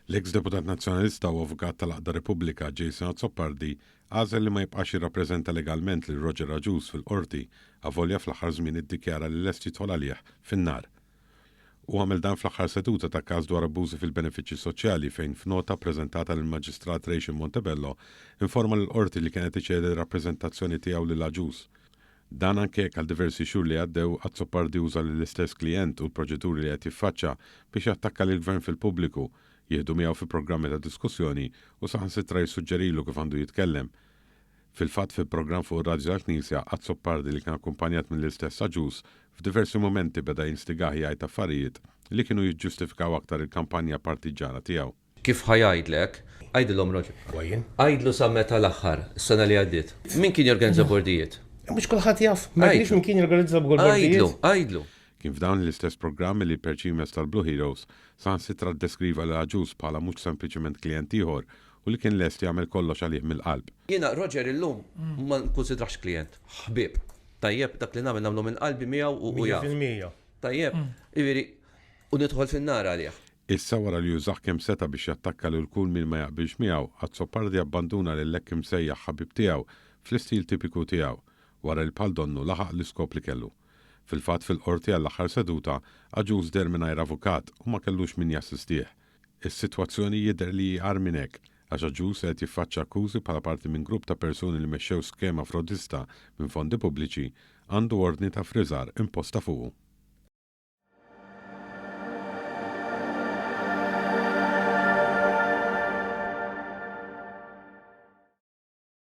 L-eks deputat Nazzjonalista u avukat tal-Għaqda Repubblika, Jason Azzopardi, għażel li ma jibqax jirrappreżenta legalment lil Roger Agius fil-Qorti avolja fl-aħħar żmien iddikjara li lest jidħol għalih fin-nar. Hu għamel dan fl-aħħar seduta ta' każ dwar abbużi fil-benefiċċji soċjali fejn f'nota ppreżentata lill-Maġistrat Rachel Montebello informa lill-Qorti li kien qed iċedi r-rappreżentazzjoni tiegħu lil Agius. Dan anke jekk għal diversi xhur li għaddew Azzopardi uża lill-istess klijent u l-proċeduri li qed jiffaċċa biex jattakka lill-Gvern fil-pubbliku, jieħdu miegħu fi programmi ta' diskussjoni u saħansitra jissuġġerilu kif għandu jitkellem. Fil-fatt fi programm fuq ir-radju tal-Knisja, Azzopardi li kien akkumpanjat mill-istess Agius, f'diversi mumenti beda jinstigah jgħid affarijiet li kienu jiġġustifikaw aktar il-kampanja partiġġana tiegħu. Kif ħa jgħidlek? Għidilhom Roger. Għidlu sa meta l-aħħar, is-sena li għaddiet. Min kien jorganizza bordijiet? Mhux kulħadd jaf. Ma jidhrix min kien jorganizza bordijiet. Għidlu, għidlu. Kien f'dawn l-istess programmi li Perċimes tal-Blue Heroes saħansitra ddeskriva lil Agius bħala mhux sempliċement klijent ieħor u li kien lest jagħmel kollox għalih mill-qalb. Jiena Roger illum ma nkunsidrahx klijent, ħbieb. Tajjeb, dak li nagħmel nagħmlu minn qalbi miegħu u hu jaf. 100%. Tajjeb, jiġifieri, u nidħol fin-nar għalih. Issa wara li użah kemm seta' biex jattakka lil kull min ma jaqbilx miegħu, Azzopardi abbanduna lill-hekk imsejjaħ ħabib tiegħu fl-istil tipiku tiegħu, wara li bħal donnu laħaq l-iskop li kellu. Fil-fatt fil-Qorti għall-aħħar seduta, Agius deher mingħajr avukat u ma kellux min jassistih. Is-sitwazzjoni jidher li hi agħar minn hekk, għax Agius qed jiffaċċja akkużi bħala parti minn grupp ta' persuni li mexxew skema frodista minn fondi pubbliċi, għandu ordni ta' ffriżar imposta fuqu.